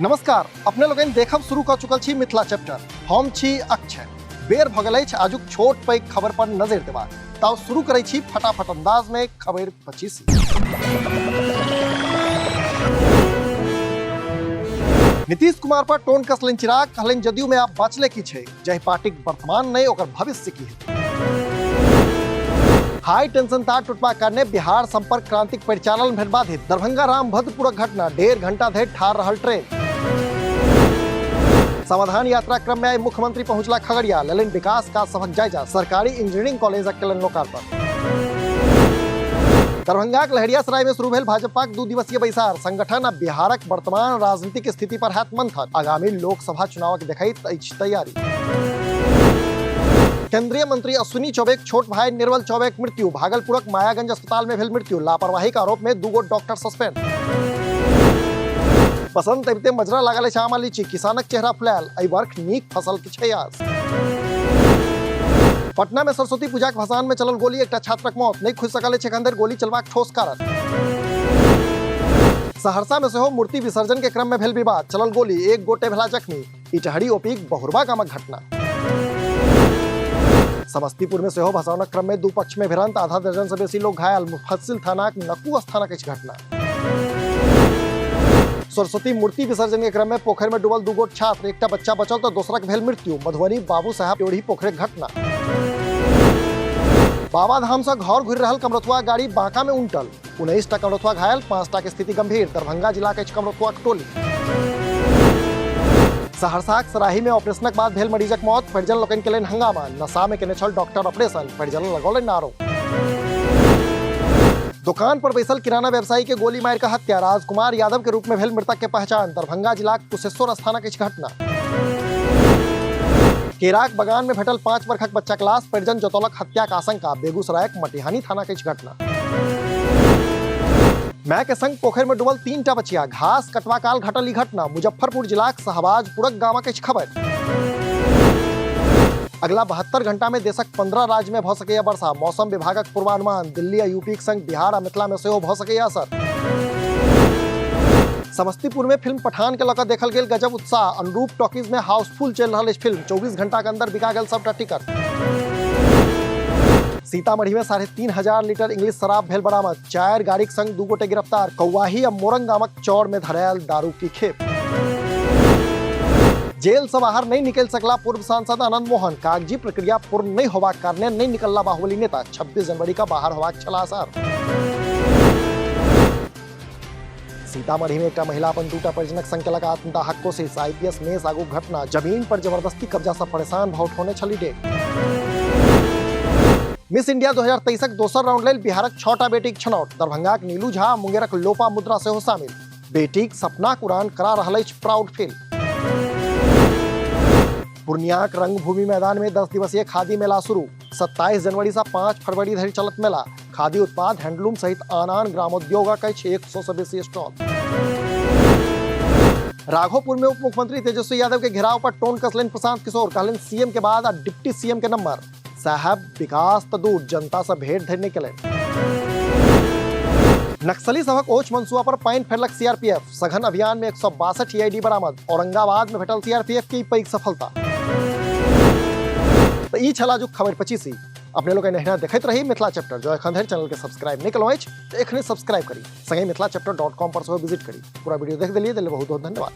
नमस्कार, अपने लोगन देखब शुरू कऽ चुकल छी मिथिला चैप्टर। हम छी अक्षय। बेर भऽ गेल अछि आजुक छोट पैघ खबर पर नजरि देबाक। तऽ शुरू करै छी फटाफट अंदाज में खबर 25। नीतीश कुमार पर टोन कसलनि चिराग, कहलनि जदयू में आब बचले की छै, जाहि पार्टीक वर्तमान नहि ओकर भविष्य की हेतै। हाई टेंशन तार टूटबाक कारणे बिहार संपर्क क्रांतिक परिचालन भेल बाधित। दरभंगा रामभद्रपुरक घटना, 1.5 घंटा धरि ठाढ़ रहल ट्रेन। समाधान यात्रा क्रम में आइ मुख्यमंत्री पहुंचला खगड़िया, लेलनि विकास काज सभक जायजा, सरकारी इंजीनियरिंग कॉलेजक केलनि लोकार्पण। दरभंगाक लहेरियासराय में शुरू भेल भाजपाक 2 दिवसीय बैसार, संगठन आ बिहारक वर्तमान राजनीतिक स्थिति पर हैत मंथन, आगामी लोकसभा चुनावक देखैत अछि तैयारी। केंद्रीय मंत्री अश्विनी चौबेक छोट भाई निर्मल चौबेक मृत्यु, भागलपुरक मायागंज अस्पताल में भेल मृत्यु, लापरवाही के आरोप में 2 गो डॉक्टर सस्पेंड। बसंत अबिते मजरा लागल अछि आम आ लीची, किसानक चेहरा फुलायल, एहि वर्ष नीक फसल के छै आस। पटना में सरस्वती पूजा के भसान में चलल गोली, एकटा छात्रक मौत, नहीं खुजि सकल अछि एखन धरि गोली चलबाक ठोस कारण। सहरसा में सेहो मूर्ति विसर्जन के क्रम में भेल विवाद, चलल गोली, एक गोटे भेला जख्मी, इटहरी ओपीक बहुरवा गामक घटना। समस्तीपुर में सेहो भसाउनक क्रम में 2 पक्ष में भिड़ंत, आधा दर्जन से बेसी लोग घायल, मुफस्सिल थानाक नकू स्थानक अछि घटना। सरस्वती मूर्ति विसर्जन के क्रम में पोखरि में डूबल 2 गोट छात्र, एकटा बच्चा बचल तो दोसरक भेल मृत्यु, मधुबनी बाबू साहब ड्योढ़ी पोखरिक घटना। बाबा धाम से घर घुरि रहल कमरथुआ गाड़ी बांका में उनटल, 19 टा कमरथुआ घायल, 5 टा के स्थिति गंभीर, दरभंगा जिला के कमरथुआ टोली। सहरसाक सराही में ऑपरेशनक बाद भेल मरीजक मौत, परिजन लोकनि केलनि हंगामा, नशा में केने छल डॉक्टर ऑपरेशन, परिजन लगौलनि आरोप। दुकान पर बैसल किराना व्यवसायी के गोली मारि कऽ हत्या, राजकुमार यादव के रूप में भेल मृतक के पहचान, दरभंगा जिलाक कुशेश्वर स्थानक अछि घटना। केराक बगान में भेटल 5 वर्षक बच्चा के लाश, परिजन जतौलक हत्या के आशंका, बेगूसरायक मटिहानी थाना के अछि घटना। माय के संग पोखरि में डूबल 3 टा बचिया, घास कटवा काल घटल ई घटना, मुजफ्फरपुर जिलाक शहबाजपुरक गामक अछि खबर। अगला 72 घंटा में देशक 15 राज्य में भ सकैया वर्षा, मौसम विभागक पूर्वानुमान, दिल्ली आ यूपी के संग बिहार आ मिथिला में सेहो भ सकैया असर। समस्तीपुर में फिल्म पठान के लऽ देखल गेल गजब उत्साह, अनुरूप टॉकीज में हाउसफुल चलि रहल अछि फिल्म, 24 घंटा के अंदर बिका गेल सबटा टिकट। सीतामढ़ी में 3500 लीटर इंग्लिश शराब भेल बरामद, 4 गाड़ीक संग 2 गोटे गिरफ्तार, कौआही आ मोरंग गामक चौर में धरायल दारू की खेप। जेल से बाहर नहीं निकल सकला पूर्व सांसद आनंद मोहन, कागजी प्रक्रिया पूर्ण नहीं होबाक कारणे नहीं निकलला बाहुबली नेता, 26 जनवरी का बाहर होबाक छला आसार। सीतामढ़ी में एकटा महिला अपन 2टा परिजनक संग केलक आत्मदाहक कोशिश, आईपीएस मेस आगू घटना, जमीन पर जबरदस्ती कब्जा से परेशान भ उठौने छली डेग। मिस इंडिया 2023 दोसर राउंड लेल बिहारक 6टा बेटीक छनौट, दरभंगाक नीलू झा, मुंगेरक लोपा मुद्रा सेहो शामिल, बेटीक सपनाक उड़ान करा रहल अछि प्राउड फील। पूर्णियाक रंगभूमि मैदान में 10 दिवसीय खादी मेला शुरू, 27 जनवरी से 5 फरवरी धरि चलत मेला, खादी उत्पाद हैंडलूम सहित आन आन ग्रामोद्योगक अछि 100 से बेसी स्टॉल। राघोपुर में उप मुख्यमंत्री तेजस्वी यादव के घेराव पर टोन कसलनि प्रशांत किशोर, कहलनि सीएम के बाद आ डिप्टी सीएम के नंबर, साहब विकास तो दूर जनता से भेंट धरि नहीं केलनि। नक्सली सभक ओछ मंसूआ पर पानि फेरलक सीआरपीएफ, सघन अभियान में 162 ईआईडी बरामद, औरंगाबाद में भेटल सीआरपीएफ की पैघ सफलता। तो ई छला जो खबर 25। अपने लोग एहिना देखैत रही मिथिला चैप्टर। जो एखन धरि चैनल के सब्सक्राइब नहीं केलहुँ अछि तो एखने सब्सक्राइब करी, संगे मिथिला चैप्टर .com पर सेहो विजिट करी। पूरा वीडियो देख देलियै, बहुत बहुत धन्यवाद।